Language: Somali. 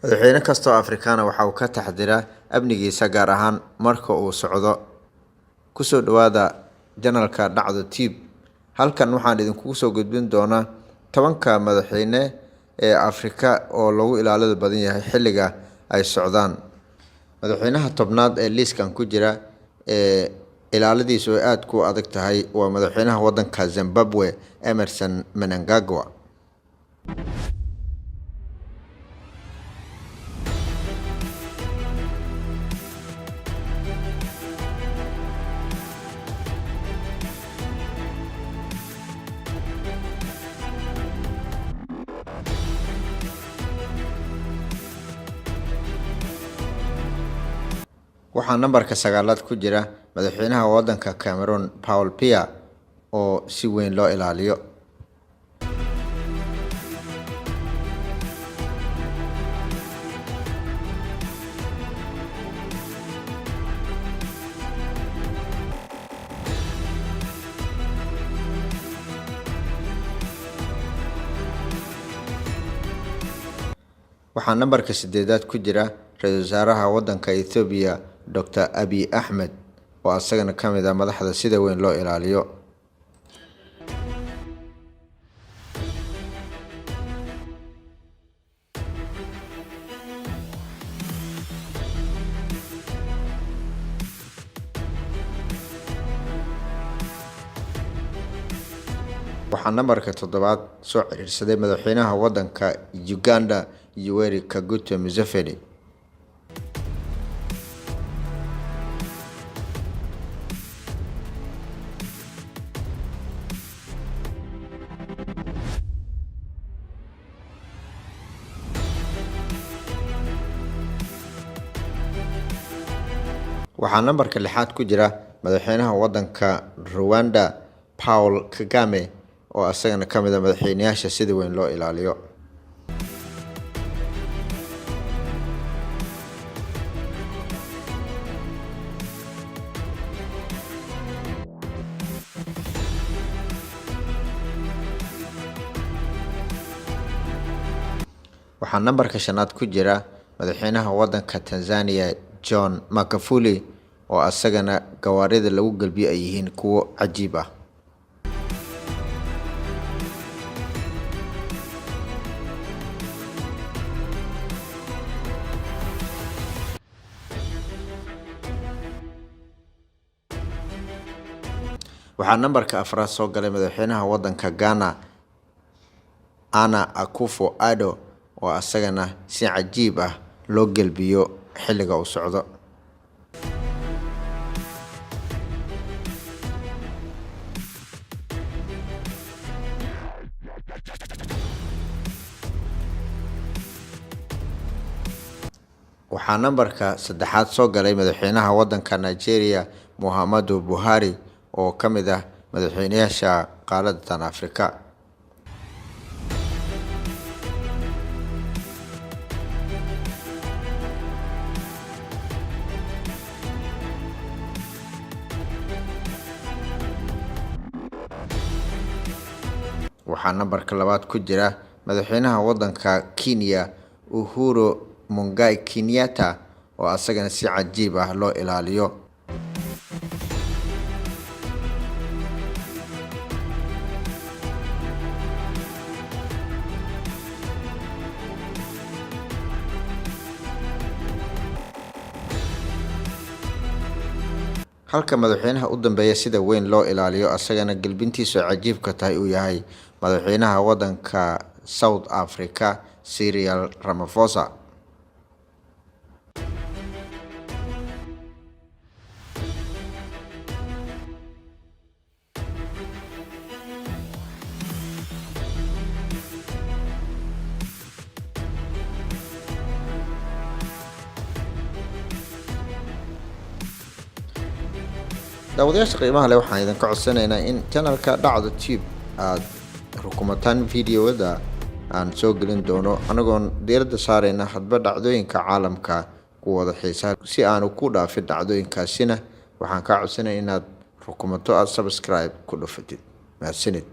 Madaxweyne kasta oo Afrikaan ah waxa uu ka taxadiraa amnigiisa, gaar ahaan marka uu socdo. Ku soo dhawaada janalka Dhacdo Tube. Halkan waxaan idinkugu soo gudbin doonaa 10-ka madaxweyne ee Afrika oo loogu ilaalada badan yahay xilliga ay socdaan. Madaxweynaha 10aad ee liiskan ku jira ee ilaaladiisu ay aada ku adag tahay waa madaxweynaha wadanka Zimbabwe, Emerson Mnangagwa. Waxaa nambarka 9aad ku jira madaxweynaha wadanka Cameroon, Paul Biya, oo si weyn loo ilaaliyo. Waxaa nambarka 8aad ku jira ra-iisul wasaaraha wadanka Ethoobiya, Doctor Abiy Axmed, oo asagana ka mid ah madaxda sida weyn loo ilaaliyo. Waxaa nambarka 7aad soo ciriirsaday madaxweynaha wadanka Uganda, Yoweri Kaguta Museveni. Waxaa nambarka 6aad ku jira madaxweynaha wadanka Rwanda, Paul Kagame, oo isagana ka mid ah madaxweynayaasha sida weyn loo ilaaliyo. Waxaa nambarka 5aad ku jira madaxweynaha wadanka Tanzania, John Magufuli, oo asagana gawaarida lagu galbiyo ay yihiin kuwo cajiib ah. Waxaa nambarka 4aad soo galay madaxweynaha wadanka Ghana, Nana Akufo Addo, oo asagana si cajiib ah loo gelbiyo xilliga uu socdo. Waxaa nambarka 3aad soo galay madaxweynaha wadanka Nigeria, Muhammadu Buhari, oo ka mid ah madaxweynayaasha qaaraddan Afrika. Waxaa nambarka 2aad ku jira madaxweynaha wadanka Kenya, Uhuru Muigai Kenyatta, oo asagana si cajiib ah loo ilaaliyo. Halka madaxweynaha u dambeeya sida weyn loo ilaaliyo, asagana gelbintiisu ay cajiibka tahay, uu yahay madaxweynaha wadanka South Africa, Cyril Ramaphosa. Daawadayaasha qiimaha leh, waxaan idinka codsanaynaa in janalka Dhacdo Tube aada rukumataan videoada aan soo gelin doono, anagoon diiradda saareyna hadba dhacdooyinka caalamka kuwada xiisaha. Si aanu ku dhaafin dhacdooyinkaasina, waxaan kaa codsanaya inaad rukumato, aada subscribe ku dhufatid. Mahadsanid.